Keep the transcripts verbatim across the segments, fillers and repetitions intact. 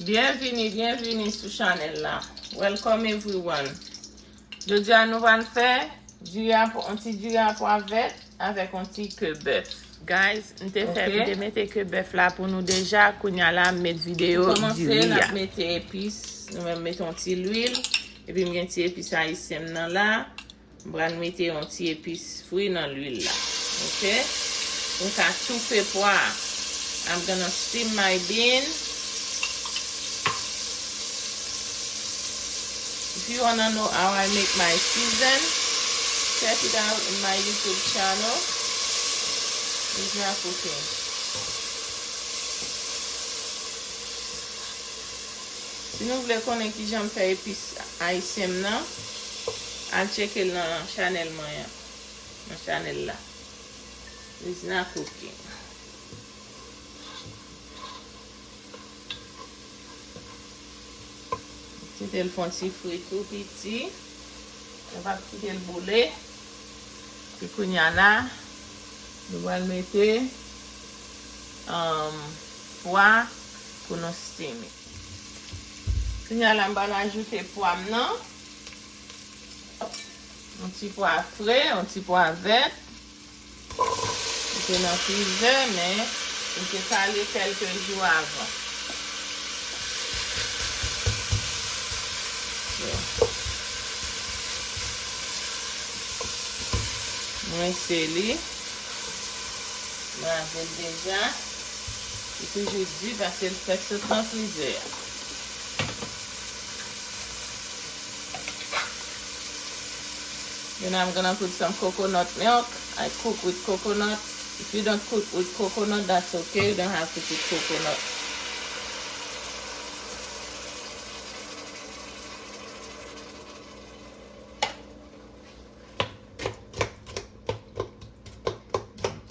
Byenvini, byenvini sou chanèl la. Welcome everyone. Jodi a nou pral fè diri a pwa, yon ti diri a pwa vèt avèk yon ti ke bèf. Guys, m te fè, ok, m te mete ke bèf la pou nou deja. Kounye a la, m met videyo diri a. Pou kòmanse, n ap mete epis. Nou menm mete yon ti lwil. Epi m gen ti epis ayisyen m nan la. M pral mete yon ti epis fri nan lwil la. Ok? Pou m ka toufe pwa a. I'm gonna steam my bean. If you wanna know how I make my season, check it out in my YouTube channel. It's not cooking. Si nou vle konnen kijan m fè epis ayisyen m nan, al tcheke l nan chanèl mwen an, nan chanèl la. Rizna Cooking. Kite l fè yon ti fri tou piti. Nou p ap kite l boule. Epi kounye a la, nou pral mete, um, pwa pou nou steam it. Kounye a la, m pral ajoute pwa m nan. Yon ti pwa fre, yon ti pwa vèt. Li te nan frizè, men li te kale kèlke jou avan. So, m rinse li. M lave l deja. Li toujou di paske l fèk sot nan frizè a. Then I'm gonna put some coconut milk. I cook with coconut. If you don't cook with coconut, that's okay. You don't have to put coconut.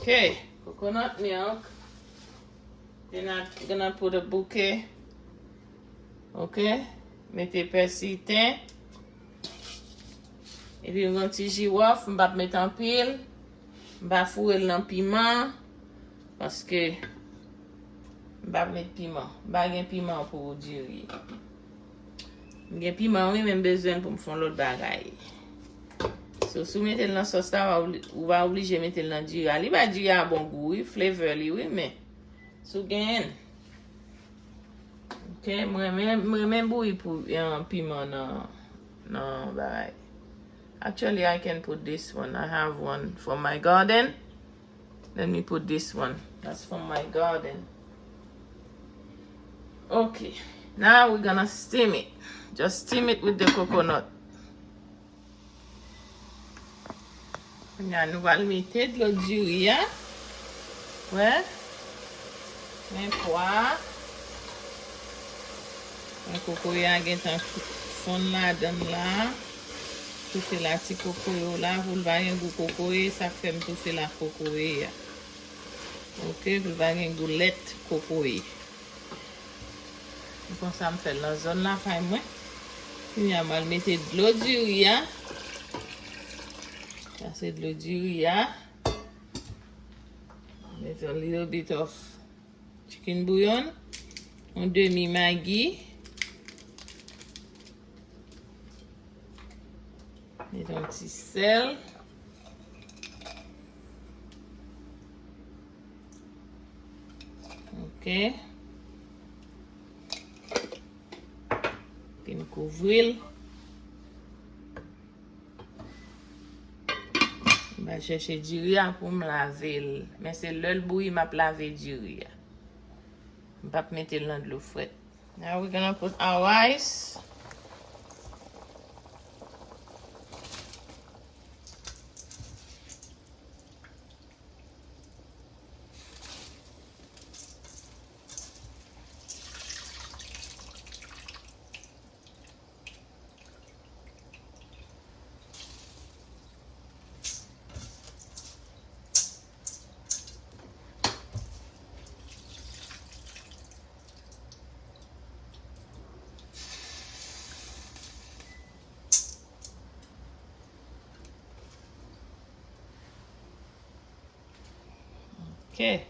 Okay, coconut milk. Then I'm gonna put a bouquet. Ok? Mete pèsi, ten. Epi m gen yon ti jiwòf, m p ap met anpil. M pa foure l nan piman. Paske m p ap met piman. M pa gen piman pou diri. M gen piman wi, men m bezwen l pou m fè yon lòt bagay. So, si w mete l nan sòs la, w pa obli-, ou pa oblije mete l nan diri a. Li bay diri a bon gou wi, flavor li wi, men si w genyen l. Ok, m renmen, m renmen bouyi pou, eh, piman nan, nan bagay. Actually, I can put this one. I have one from my garden. Let me put this one. That's from my garden. Okay. Now we're gonna steam it. Just steam it with the coconut. Kounye a, nou pral mete dlo diri a. Wè. Men pwa. Men kokoye a gentan fonn ladan l la. Toufe l ak ti kokoye w la, pou l pa gen gou kokoye, sa k fè m toufe l ak kokoye a. Ok, pou l pa gen gou lèt kokoye. E konsa m fè l nan zòn lakay mwen. Kounye a, m al mete dlo diri a. Sa se dlo diri a. Mete a little bit of chicken bouillon. Yon demi magi. Mete yon ti sèl. Ok. Epi m kouvri l. M pral chèche diri a pou m lave l. Men se lè l bouyi, m ap lave diri a. M p ap mete l nan dlo frèt. Now we're gonna put our rice. Ok.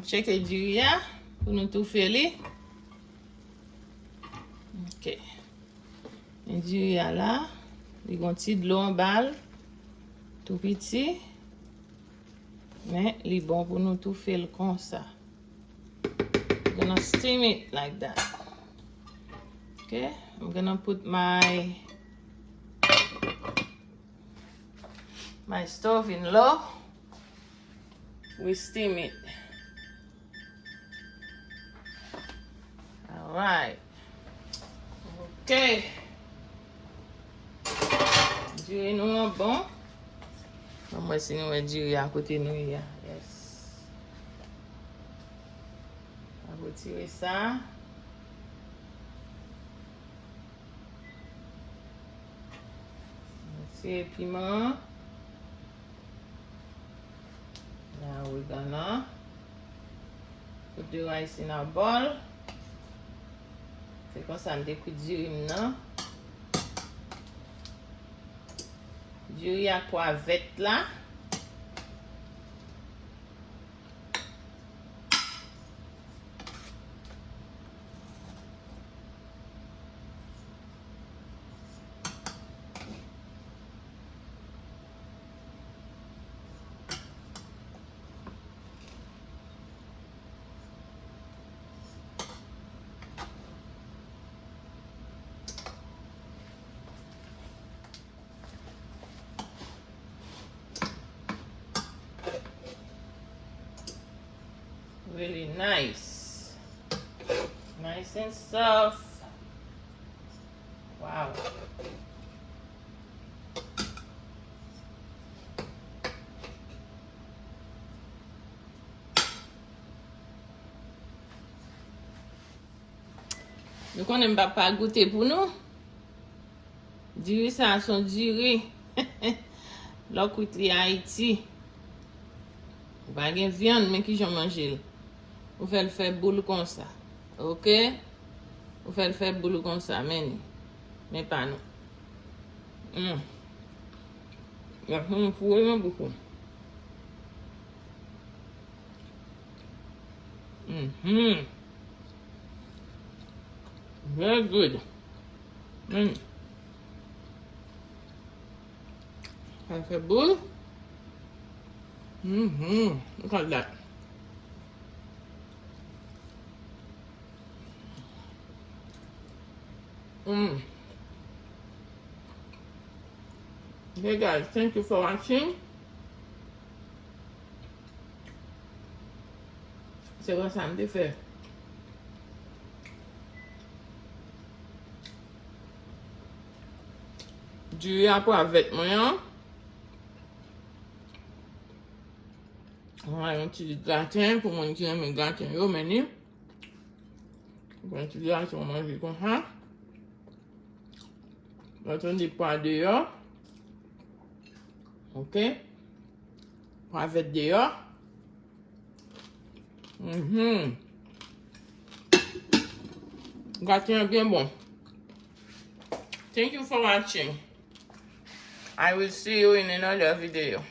Tcheke diri a pou nou toufe li. Ok. Men diri a la, li gon ti dlo anba l, tou piti. Men li bon pou nou toufe l konsa. Gonna steam it like that. Okay, I'm gonna put my my stove in low. We steam it. Alright. Ok. Diri nou an bon. Ann wè si nou wè diri a kote nou ye a. Yes. N ap retire sa. Retire piman an. Nan oregano. Put the rice in a bowl. Se konsa m te kwit diri m nan. Diri ak pwa vèt la. Really nice. Nice and soft. Wow. Nou konnen m p ap pa goute pou nou. Diri sa a se yon diri. Lè w kwit li Ayiti. Ou pa gen vyann, men kijan w manje l. Ou fè l fè boul konsa. Ok? Ou fè l fè boul konsa, men li. Men pa nou. Mm. L ap fè yon foure nan bouch ou. Mm-hmm. Very good. Mm. Sa fè boul. Mm-hmm. Look at that. Mm. Hey guys, thank you for watching. Se konsa m te fè diri a pou avèk mwen an. Mwen yon ti graten pou moun ki renmen graten yo, men ni. Mwen ti graten manje konsa. Mwen tande pwa deyò. Ok. Pwa vèt deyò. Mhm. Graten an byen bon. Thank you for watching. I will see you in another video.